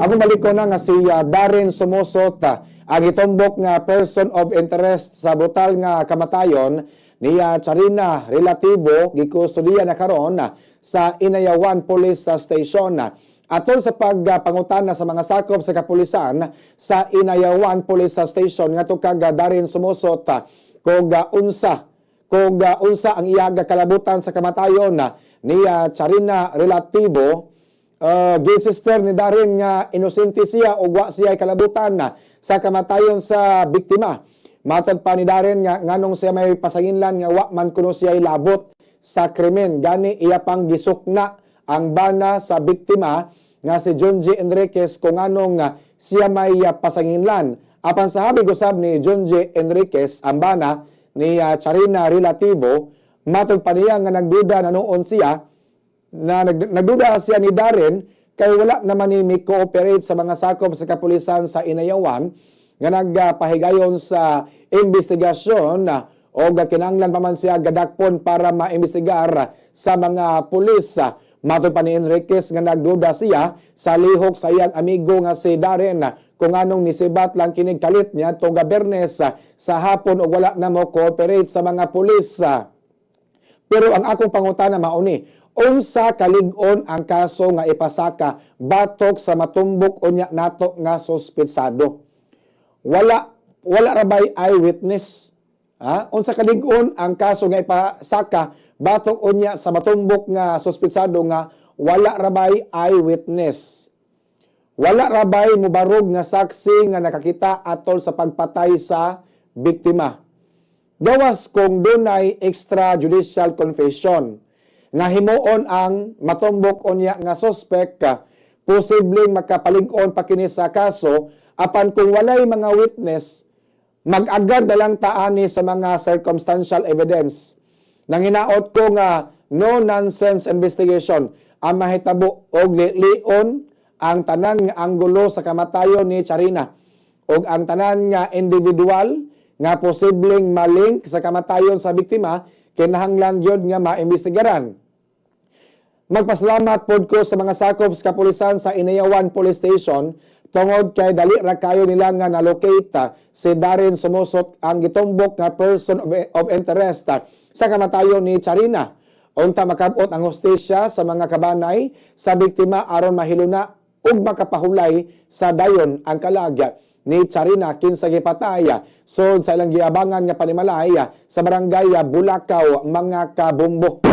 Ako balik ko na nga si Darren Sumosot, ang gitumbok nga person of interest sa brutal nga kamatayon ni Charina Relativo, gikustodiya na karon sa Inayawan Police Station. Atol sa pagpangutana sa mga sakop sa kapulisan sa Inayawan Police Station ngadto kag Darren Sumosot kog unsa ang iyaga kalabutan sa kamatayon ni Charina Relativo, sister ni Darren nga inosente siya o wa siya kalabutan na sa kamatayon sa biktima. Matod pa ni Darren nga nganong siya may pasanginlan nga wa man kuno siya labot sa krimen. Gani iya pang gisukna ang bana sa biktima nga si John J. Enriquez kung anong siya may pasanginlan. Apan sa habig usab ni John J. Enriquez, ang bana ni Charina Relativo, matod pa niya nga nagduda na noon siya na nagduda siya ni Darren kay wala naman ni mi-cooperate sa mga sakop sa kapulisan sa Inayawan nga nagpahigayon sa investigasyon na o kinahanglan pa man siya gadakpon para maimbestigar sa mga pulis. Matod pa ni Enriquez nga nagduda siya sa lihok sa iyang amigo nga si Darren kung anong nisibat lang kinig kalit niya to Bernes sa hapon og wala na mo cooperate sa mga pulis. Pero ang akong pangutana mauni, unsa kalig-on ang kaso nga ipasaka batok sa matumbok unya nato nga suspetsado? Wala ra bay eyewitness? Ha? Unsa kalig-on ang kaso nga ipasaka batok unya sa matumbok nga suspetsado nga wala ra bay eyewitness? Wala ra bay mubarog nga saksi nga nakakita atol sa pagpatay sa biktima? Gawas kung dunay extrajudicial confession nga himuon ang matumbok unya nga suspect, posibleng makapalig-on pa kini sa kaso. Apan kung walay mga witness, mag-agad na lang taani sa mga circumstantial evidence. Nanginaot ko nga no nonsense investigation ang mahitabo og lion ang tanan nga anggulo sa kamatayon ni Charina og ang tanan nga individual nga posibleng malink sa kamatayon sa biktima, kinahanglan gyud nga maimbestigaran. Magpasalamat pod ko sa mga sakop sa kapulisan sa Inayawan Police Station tungod kay dali ra kayo nila nga na-locate si Darren Sumosot, ang gitumbok nga person of interest sa kamatayon ni Charina. Unta makabot ang hustisya sa mga kabanay sa biktima aron mahiluna ug makapahulay sa dayon ang kalag ni Charina kinsa gipatay sod sa ilang giabangan nga panimalay sa barangay Bulacau, mga kabombo.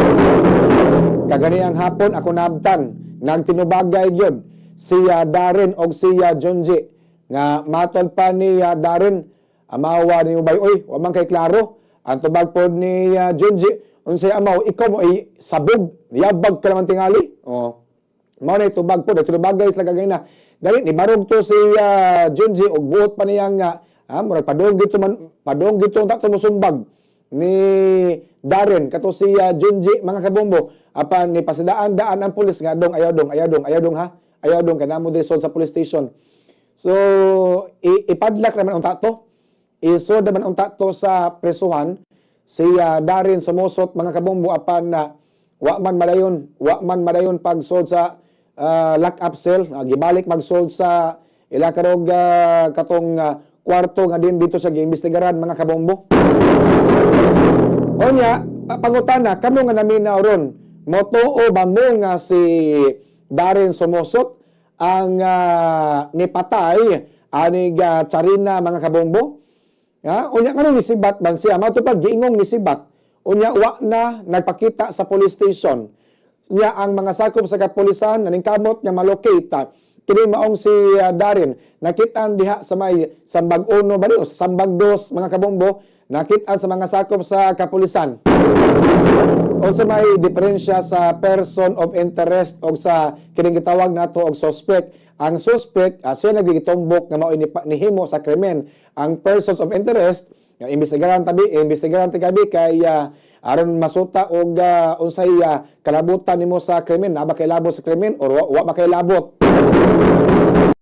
Kaganihang hapon ako nabtan nagtinubagay gyud si Darren og si Jonji nga matod pa ni Darren, "Amawa ni ubay oy, wa man kay klaro." Ang tubag pod ni Jonji, "Unsay amaw? Ikaw mo ay sabog, yabag ka naman tingali." Oh, mao na tubag pod, tinubagay sila kagay na gani ni barog to si Junji og buot pa niya nga murag padong dito man, padong dito ta tumusumbag ni Darren kato si Junji, mga kabombo. Apan ni pasidaan daan ang pulis nga, "Dong, ayaw dong, ayaw dong, ayaw dong ha, ayaw dong, kay namo diri sa police station." So ipadlak naman unta to, isod naman unta to sa presuhan si Darren Sumosot, mga kabombo. Apan na wa man madayon pagsod sa lock up cell, gibalik magsod sa ila karog katong kwarto nga din dito sa giimbestigaran, mga kabombo. Onya, pangutana, kamo nga naminaw ron, motuo ba mo nga si Darren Sumosot ang nipatay anig Charina, mga kabombo? Ya, unya ngano nisibat man siya? Mao pag giingong nisibat. Unya wa na nagpakita sa police station. Unya ang mga sakop sa kapulisan naningkamot nga malocate kini maong si Darren. Nakitaan diha sa may Sambag 1 ba ni o Sambag 2, mga kabombo, nakitaan sa mga sakop sa kapulisan. Unsa may diferensya sa person of interest o sa kining gitawag nato og suspect? Ang suspect, siya nagitumbok nga mao nihimo sa krimen. Ang persons of interest nga imbestigaran tabi, imbestigaran ti kabi kay aron masuta og unsay kalabutan nimo sa krimen, naa ba kay labot sa krimen or wa ba kay labot?